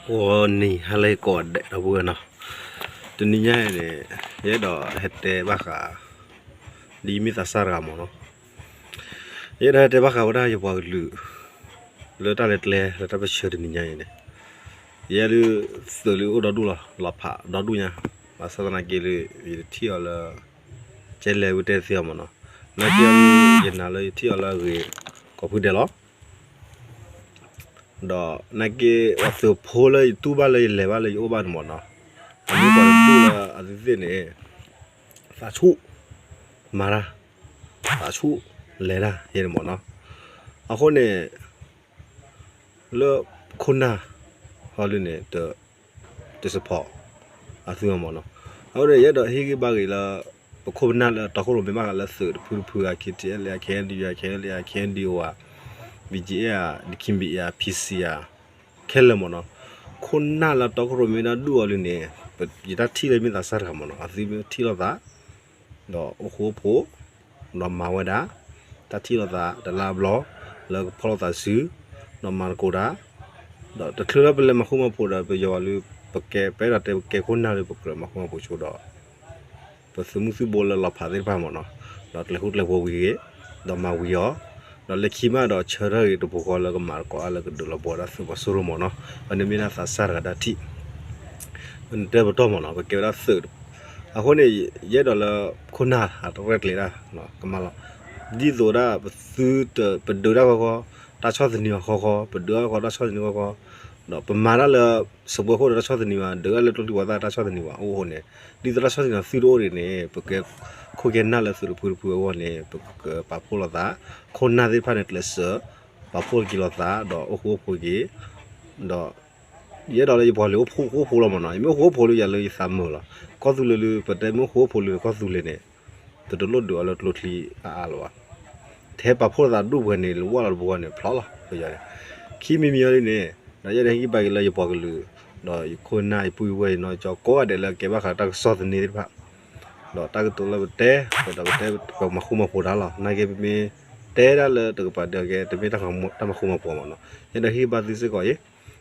ဂီၤနံၤဟါလၢကိးဂၤဒဲးဒီပုၢ်ဝဲၢ်နီၤ, တနံၤညါအံၤန့ၣ် ယအဲၣ်ဒိးဟဲတဲဘၣ်ဃး ဒ်ယမ့ၢ်သးစၢ်တဂၤမ့ၢ်နီၤ, ယအဲၣ်ဒိးဟဲတဲဘၣ်ဃးဝဲဒၣ်ယပှၤကလုာ် လၢတၢ်လဲၤကျဲလၢတၢ်ပၢဆှၢတနံၤညါအံၤန့ၣ်, ယဲဒုးသုးလၢအိၣ်ဒီဒူၣ်လီၤ, လီၤဖးဒီဒူၣ်ညါ, ဘၣ်ဆၣ်သနာ်က့လၢ ယတထံၣ်အီၤလၢ ကဲလဲၤဝဲတဲသ့အီၤမ့ၢ်နီၤ, နာ်က့အီၤလၢ ယနာ်လၢယထံၣ်အီၤလၢအဂ့ၤ ကိးဖုဒဲးလီၤ. ဒီးနာ်က့ အသုးဖိလၢယတူၢ်ဘၣ်လၢယလဲၤဘၣ်လၢယအိၣ်ဘၣ်န့ၣ်မ့ၢ်နီၤ, အမ့ၢ်ပှၤတဒူၣ်လၢအသ့ၣ်သ့ၣ်န့ၣ် သးဆူၣ်မၤတၢ်, သးဆူၣ်လဲၤတၢ်ယဲန့ၣ်မ့ၢ်နီၤ, အဃိန့ၣ် လၢခိၣ်နၢ်ဟီဒုန့ၣ် တ support အသုးမ့ၢ်နီၤ, အဃိန့ၣ် ယအဲၣ်ဒိးဟ့ၣ်ဂံၢ်ဘါဂ့ၤလၢ ပခိၣ်ပနၢ်လၢတီခိၣ်ရိၣ်မဲဘၣ်ဃးလၢသုးတဖုတဖုဧါ, K T L A ဧါ, K N D O ဧါ, K N L A ဧါ, K N D O ဧါ, B G F ဧါ, D K B A ဧါ, P C ဧါ, ခဲလၢာ်မ့ၢ်နီၤ, ခိၣ်နၢ်လၢတီခိၣ်ရိၣ်မဲဒၣ်ဒူၣ်အီၤလံန့ၣ် ယတၢ်ထံၣ်လၢမ့ၢ်သးစၢ်တဂၤမ့ၢ်နီၤ, အသုးမ့ၢ်ထံၣ်လိာ်သး ဒီးအိၣ်ဃူအိၣ်ဖိး, ဒီးမၤဝဲဒၣ် တၢ်ထံၣ်လိာ်သးတလါဘျီ လၢကဖီၣ်လိာ်သးစု, ဒီးမၤသကိးတၢ်, ဒီးတချုးလၢပလဲၤမၤဃူမၤဖိးဒီး ပယီၤလၢ ပကဲ ပအဲၣ်ဒိးတဲပကဲခိၣ်နၢ်လၢပကြၢးမၤဃူမၤဖိးဆိဒီး ပသုးမုၢ်သံၣ်ဘိလၢလီၤဖးသ့ၣ်တဖၣ်မ့ၢ်နီၤ, ဒီးကျဲၤဃူကျဲၤဖိးဝံၤဂ့ၤ, ဒီးမၤဝံၤအီၤ, ဒီးလၢခံမးဒီးဆၢထၢၣ်ဂ့ၤတပူၤဃီလၢကမၤသကိးတၢ်လၢကဒုးလီၤဘှီဒၣ်သုးမီၤစိရိၤမ့ၢ်နီၤ, အန့ၣ်မ့ၢ်ဒၣ်သးစၢ်တဂၤတၢ်ထံၣ် ပတဲပတီၢ်မ့ၢ်နီၤ, ပကဲဝဲဒၣ်သုး, အဃိန့ၣ် ယအဲၣ်ဒိးလၢခိၣ်နၢ်အတရဲၣ်ကျဲၤတၢ်ကမၣ်လီၤ, ဒ်သိးဒၣ်ပသုတ ပဒုးတၢ်ဃီဃီ, တၢ်ဆီၣ်သနံးအီၤဃီဃီ, ပဒုးတၢ်ဃီတၢ်ဆီၣ်သနံးဃီဃီ, ဒီးပမၤတၢ်လၢ စပွဲခိၣ်ဒီးတၢ်ဆီၣ်သနံးဘၣ်, ဒုးတၢ်လၢကျိချံဝီသၣ်တၢ်ဆီၣ်သနံးဘၣ်, အိၣ်ဃိန့ၣ် ဒ်သိးတၢ်ဆီၣ်သနံးအီၤသုတအိၣ်ဒ်န့ၣ် ပကဲခိၣ်ကဲနၢ်လၢသုးတဖုတဖုအဂီၢ်န့ၣ် ပကပာ်ဖှိၣ်လိာ်သး, ခိၣ်နၢ်သ့ၣ်တဖၣ်န့ၣ်ကျဲးစၢး ပာ်ဖှိၣ်က့ၤလိာ်သး ဒီးအိၣ်ဃူအိၣ်ဖိးက့ၤ, ဒီး ယအဲၣ်ဒိးလၢယပှၤကလုာ်အိၣ်ဃူအိၣ်ဖိးလီၤမ့ၢ်နီၤ, ယမ့ၢ်အိၣ်ဃူအိၣ်ဖိးလၢယၤလၢယသးမုာ်လီၤ, ကီၢ်သူလ့ၤလၢ ပတဲမ့ၢ်အိၣ်ဃူအိၣ်ဖိးလၢကီၢ်သူလ့ၤန့ၣ် တတလိၣ်ဒုးအီၤလၢကျိချံအါအါလၢၤဘၣ်, ထဲပာ်ဖှိၣ်လိာ်သးဒူၣ်ပှဲၤန့ၣ် လၢဝၢ်လီၤတပူၤဃီန့ၣ် ဖျီလီၤ ပယီၤန့ၣ်, ခံမံၤမံၤအံၤဒ်န့ၣ် ဒီးယအဲၣ်ဒိးဟ့ၣ်ဂံၢ်ဘါက့ၤလၢယပှၤကလုာ်, ဒီးယခိၣ်နၢ်ယပုၢ်ယဝဲၢ်ယနီၢ်ကၠီကိးဂၤဒဲးလၢကဲဘၣ်ဃးတၢ်ကစီၣ်သန့သ့ၣ်တဖၣ် ဒီးတၢ်ကတိၤလၢပတဲ ပဒီးပတဲပမၤဃူမၤဖိးတၢ်လီၤ, နာ်က့ပမ့ၢ်တဲဒၣ်လၢတကပၤဒၢးကဲ တမ့ၢ်တၢ်မၤဃူမၤဖိးမ့ၢ်နီၤ, ယအဲၣ်ဒိးဟ့ၣ်ဂံၢ်ဘါသုစ့ၢ်ကီး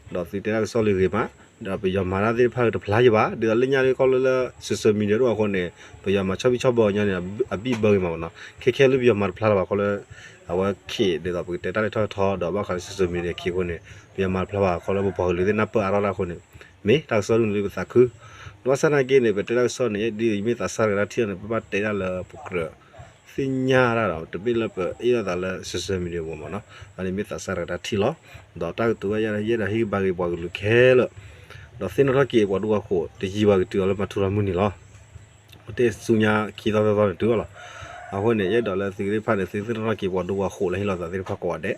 အံၤ, ဒီးသုတဲတၢ်ကစီၣ်လၢဂ့ၤမး, ဒီးပယီၤမၤတၢ်သ့ၣ်တဖၣ်တဖျါယံၤဘၣ်, ဒ်သိးလၢညါခီလၢ social media ဒိၣ်အဃိန့ၣ် ပယီၤမၤဆီၣ်ဘံၣ်ဆီၣ်ဘၢအီၤညီန့ၣ် အဘံၣ်ဘၢဂ့ၤမးမ့ၢ်နီၤ, ခဲခဲလၢပယီၤမၤတဖျါလၢၤဘၣ်ခီလၢ အဝဲခံးဒ်သိးပကတဲတၢ်လဲၤထီၣ်ထီဒီးဘၣ်ဃးလၢ social media ခံအဃိန့ၣ် ပယီၤမၤတဖျါဘၣ်ခီလၢပပှၤကလုာ်သ့ၣ်နၢ်ပၢၢ်အါထီၣ်ဒၣ်အဃိန့ၣ် မ့ၢ်တၢ်ကစီၣ်ဒ်န့ၣ်လၢပသးခု, ဘၣ်ဆၣ်သနာ်က့န့ၣ် ပတဲတၢ်ကစီၣ်န့ၣ် ဒ်ယမ့ၢ်သးစၢ်တဂၤတၢ်ထံၣ်အီၤန့ၣ် ပဘၣ်တဲဒၣ်လၢပကြၢး သ့ၣ်ညါတၢ်ဒီး တမ့ၢ်လၢပအ့ၣ်လိာ်သးလၢ social media ပူၤမ့ၢ်နီၤ, အန့ၣ်မ့ၢ်သးစၢ်တဂၤတၢ်ထံၣ်လီၤ, ဒီးတၢ်ကတိၤဝဲယဲဒီး ယဲဒီးဟ့ၣ်ဂံၢ်ဘါက့ၤပှၤကလုာ်ခဲလၢာ်, ဒီးသ့ၣ်နီၣ်ထီၣ်က့ၤပှၤဒိၣ်ပှၤဃိး တယံာ်ဘၣ်ကတုၤအီၤလၢမၤထူရၤမုၢ်နံၤလီၤ, ပတဲဆူညါခံသီသၢသီန့ၣ်တုၤအီၤလီၤ, အဃိန့ၣ် ယအဲၣ်ဒိးလၢသုသ့ၣ်တဖၣ်န့ၣ် သုသ့ၣ်နီၣ်ထီၣ်က့ၤပှၤဒိၣ်ပှၤဃိးလၢဟ့ၣ်လီၤသးသ့ၣ်တဖၣ်ကိးဂၤဒဲး, ဒီး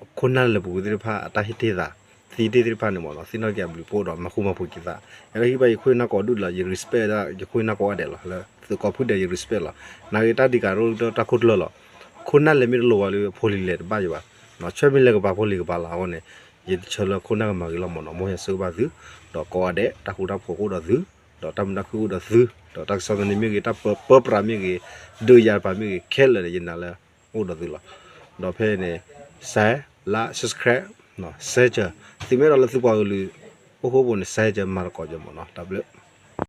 ခိၣ်နၢ်လၢပူၤကွံာ်သ့ၣ်တဖၣ်အတၢ်ဟ့ၣ်တ့ၢ်သး သံတ့ၢ်သ့ၣ်တဖၣ်န့ၣ်မ့ၢ်နီၤ သ့ၣ်နီၣ်က့ၤအဘျုးဖှိၣ်ဒီးမၤဃူမၤဖိးက့ၤသး, ယအဲၣ်ဒိးဟ့ၣ်ဂံၢ်ဘါယခိၣ်ယနၢ်ကိးဒူၣ်ဒီး ယ respect ယခိၣ်ယနၢ်ကိးဂၤဒဲးလီၤ, လၢသုးကိးဖုဒဲးယ respect လီၤ, နာ်က့တၢ်ဒံးကးရိတၢ်ခိၣ်ကျၢၢ်လီၤ, ခိၣ်နၢ်လဲၤမ့ၢ်တလိၤဝဲလၢဖိလံၤလဲၤတဘၣ်ယဘၣ်, ဆွဲမ့ၢ်လဲၤကပၤဖိလံၤကပၤလီၤ, အဃိန့ၣ် ယတဆၢလၢခိၣ်နၢ်ကမၤဂ့ၤလီၤမ့ၢ်နီၤ, မ်ယဆၢဂ့ၤဘၣ်သု, ဒီးကိးဂၤဒဲး တၢ်ဃူတၢ်ဖိးကအိၣ်ဒီးသု, ဒီးတၢ်မုာ်တၢ်ခုၣ်အိၣ်ဒီးသု, ဒီးတၢ်ကစီၣ်သန့မ့ၢ်ဂ့ၤ တၢ်ပၢပြးမ့ၢ်ဂ့ၤ, ဒုးယၤတပၤမ့ၢ်ဂ့ၤ ခဲလၢာ်န့ၣ် ယနာ်လၢ အိၣ်ဒီးသုလီၤ, ဒီးဖဲန့ၣ် share, like, subscribe, share ကၢၤ, သုမ့ၢ်အဲၣ်ဒိးလၢသုပှၤကလုာ် အိၣ်ဃူအိၣ်ဖိးန့ၣ် share ကၢၤ မၤသကိးကၢၤမ့ၢ်နီၤ, တၢ်ဘျုး